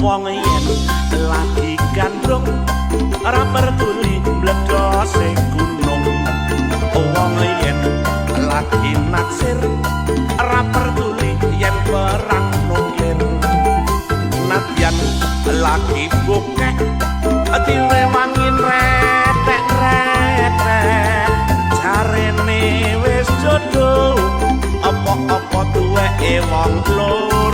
Wong yen lagi gandrung ora peduli mbledhose gunung. Wong yen lagi naksir ora peduli yen perang nuklir. Nadyan lagi bokek direwangi retek-retek, jarene wis jodoh, apa-apa tuweke wong loro.